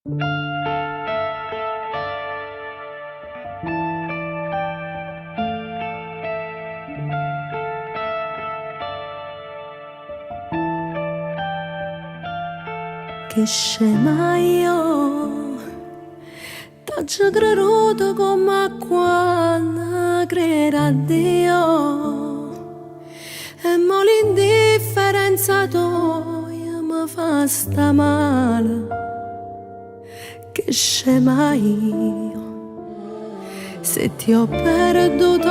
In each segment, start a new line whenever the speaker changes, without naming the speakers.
Che scema io, t'aggio creduto comme a quanno crero a Dio. E mo l'indifferenza toja me fa sta male. Che scema io, se ti ho perduto,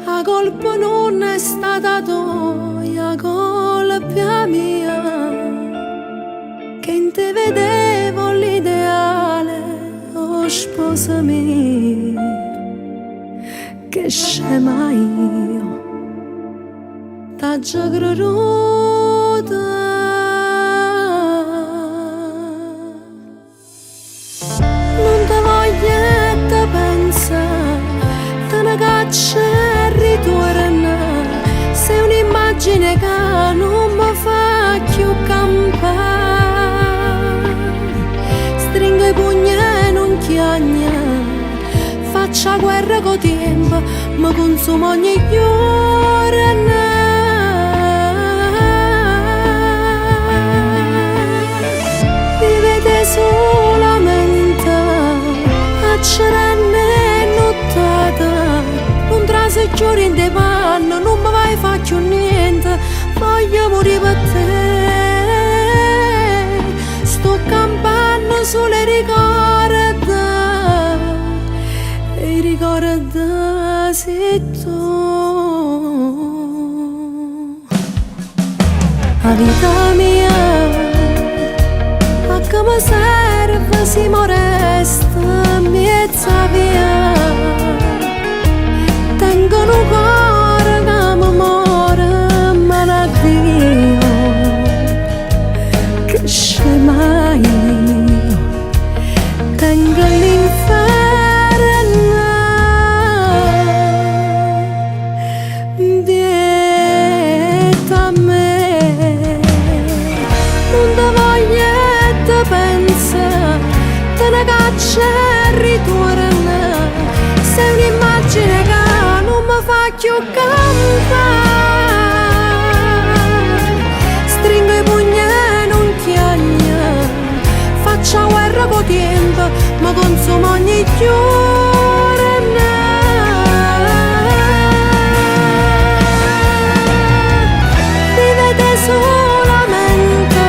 'a colpa nun è stata toja, 'a colpa è mia, che in te vedevo l'ideale, oh sposa mia. Che scema io, t'aggio creduto. Nun te voglio te pensa, te ne caccia e ritorna. Sei un'immagine che nun mi fa più campà. Stringo i pugni e nun chiagno, faccio 'a guerra co tiempo, mi consumo ogni giorno. Vivete solamente, accerenne nottata, nun trase chiù dint' 'e panne, nun mi vai fa chiù niente, voglio morire per te. Sto campando sulle ricordi, e i ricordi sei tu. 'A vita mia, a che mi serve si mo resta 'mmiezz' 'a via? Tengo nu core che mi more 'mmano a Dio. Che scema io, tengo l'inferno 'mpietto a me. Nun te voglio te pensa, te ne caccia e ritorna. Sei un'immagine che nun mi fa chiù campà. Stringo i pugni e nun chiagno, faccio 'a guerra co tiempo, mi consumo ogni giorno. Vivete solamente,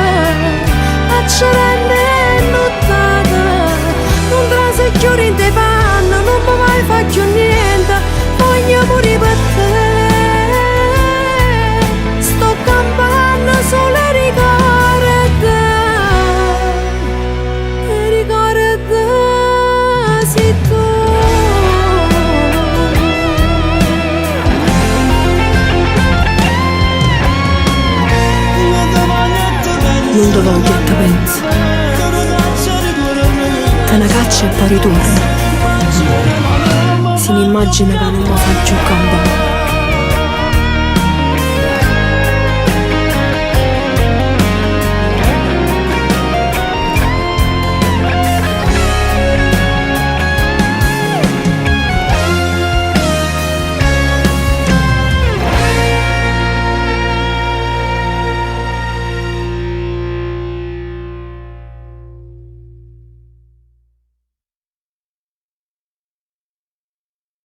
accerenne nottata, nun trase chiù dint' 'e panne, nun mi vai fa chiù niente, voglio morire per te. Sto campando solo ricordi, e ricordi sei tu.
Nun te voglio e te penso. Te ne caccia e poi ritorna. Si un'immagine che nun mi fa più campà.